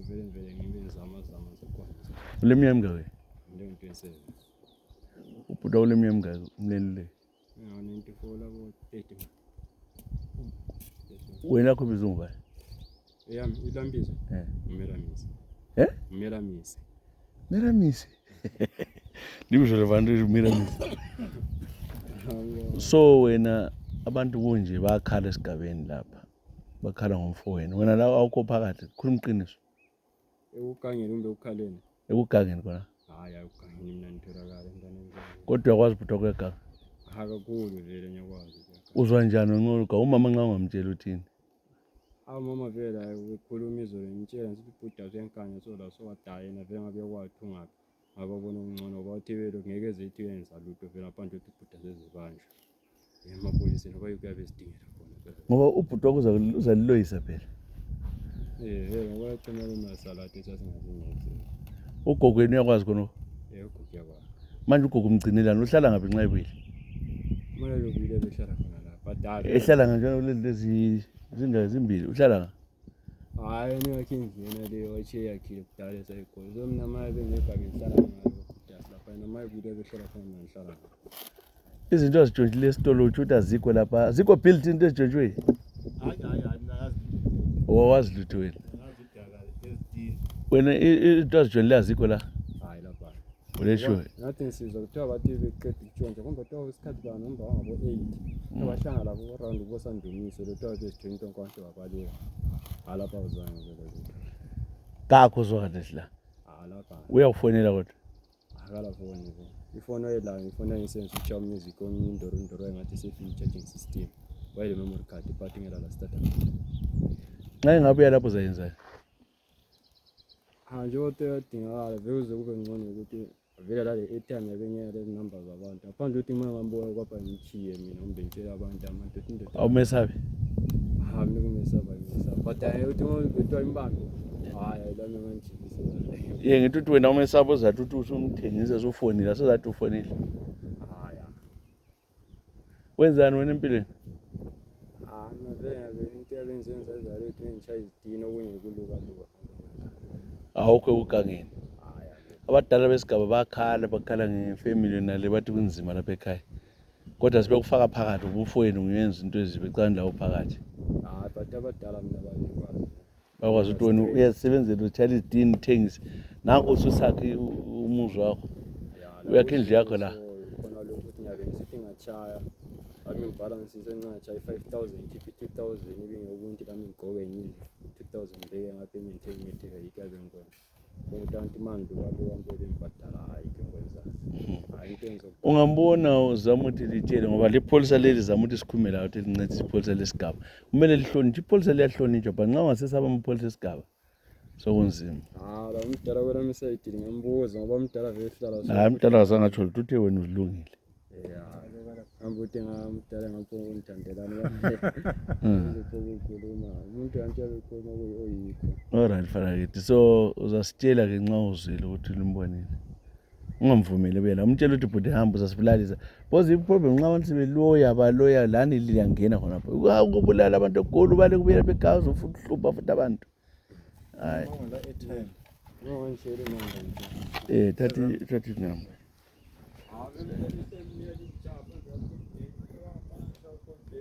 vele ngibe zama sekwanza. Uleminyaka mingaki? Ngiyi-27. Ubhuti uleminyaka mingaki umleni le? 94 labo 30. Wena kho bizungu bani? Yami iLambisa. Umelamisi. Umelamisi. Melamisi. Libisho levantu Melamisi. So wena abantu kunje bakhala esigabeni lapha. Bakhala ngomfowenu. Wena la awukho phakathi. Khuluma iqiniso. Ekugangeni kumbe ukukhaleni? Ekugangeni khona. Hayi ukugangeni mina ngitholakala entaneni. Kodwa uyakwazi ubhuti kweganga? Kakhulu vele ngiyakwazi. Uzwa njani unquluka umama nxa ungamtshela uthini? Mama vele ukukhuluma izolo ngitshela ngithi ubhuti asenkanya so la sowadaya yena vele ngabe kwathu ngaphi. Ngababona ungcono bathi vele ngeke ezethi yenza lutho vele aphandle ukuthi ubhuti asezibanjwa. Emapoliseni kuyabe sidingela khona. Ngoba ubhuti wakho uzaliloyisa phela. Ngoba yacima lenasalade esasingazingenzi. Ugogweni uyakwazi khona? Ugogo yakwazi. Manje ugogo umgcinelana uhlala ngaphi nxa ebuyile? Manje ubuyile behlala khona la. Badala. Ehlala kanjalo lezi zimbili uhlala nga? Hayi ngiyakhe ngiyena le wathi yakhile kudala esayikhona. So mina maye bengegama ngihlala ngalo kudala lapha namaye ubuyile behlala khona ngihlala. Izinto azitshontshile esitolo uthi azikho lapha. Azikho built into ezitshontshwe? Hayi nazi. Wazi lutho wena? Wena into azitshontshile azikho la? Hayi lapha. Ulesho? Nathi ngisizwa kuthiwa bathi beqeda ukutshontsha kumbe kuthiwa isikhathi bani noma ngabo 8. Abahlanga lapho around bosandumiso kuthiwa bezitshontsha konke wabaleka. Lapha uzwana vele. Kakho zwakade la. Lapha. Uyakufonela kodwa? Akalafoni nje. Ifoni oyela ifoni engisenza ucha music omindoro engathi sefi charging system. Wayile memory card but ngela la start. Nxa ngabe lapho uzayenza? Nje odingakala vele kube ngcono ukuthi vele la airtime yabengela lezi number zabantu. Aphandle ukuthi mina ngambona kwapha ngichiye mina umbe ngitshela abantu into. Awumesabi? Mina kumesaba ngiyesaba. But uthi ngibetwa imbambo. Hayi la mina ngijikisa. Ngithi uthi wena umesaba uzathi uthi usumthengisa sofonile asozathi ufonile. Hayi. Wenzani wena empilweni? Mina vele into yabenzenza izalo ukuthi ngishaya izidini okunye kuluka. Awukho ukugangeni. Abadala besigaba bakhala ngefamily nale bathi kunzima lapha ekhaya. Kodwa sibe kufaka phakathi ubufowenu ngiyenza into ezibecane lawo phakathi. But abadala mina bayikwazi. Bakwazi ukuthi wena uyasebenzela utshala izidini thengise. Nanku ususakhe umuzwa wakho. Uyakhe indlu yakho la. Khona lokho ukuthi ngiyabe ngisithi ngachaya. Balance isencane 5,000 khipha 2,000 ibe ngokunti lami ngigqoke yini 2,000 beke ngapayment engitheka ikaze ngikona. Ngokuthi manje kwabe wambele imbadala hayi ngikwenza. Hayi into Ungambona uzama ukuthi litshele ngoba lepholisa leli zama ukuthi sikhumela ukuthi lincedise ipholisa lesigaba. Kumele lihloniphe ipholisa liyahlonitshwa but nxa ungasesaba amapholisa esigaba sokunzima. La umdala kwela misayidini ngambuza ngoba umdala vele ehlala. Hayi umdala akasangatsho lutho uthe wena uzilungile. Ambuti ngamdala ngapho ngithandelana ukukhuluma umuntu yantshela ukukhuluma oyikho. Alright fana kithi so uzasitshela ke nxa uzwile ukuthi limbonile. Ungamvumeli bela umtshela ukuthi bhuti hamba uzasibulalisa. Because iproblem nxa abantu sebeloya baloya lani liyangena khona lapha. Ukubulala abantu egoli bale kubuyela bekhaya uzofuthi uhlupha futhi abantu. Hayi. Thathi number.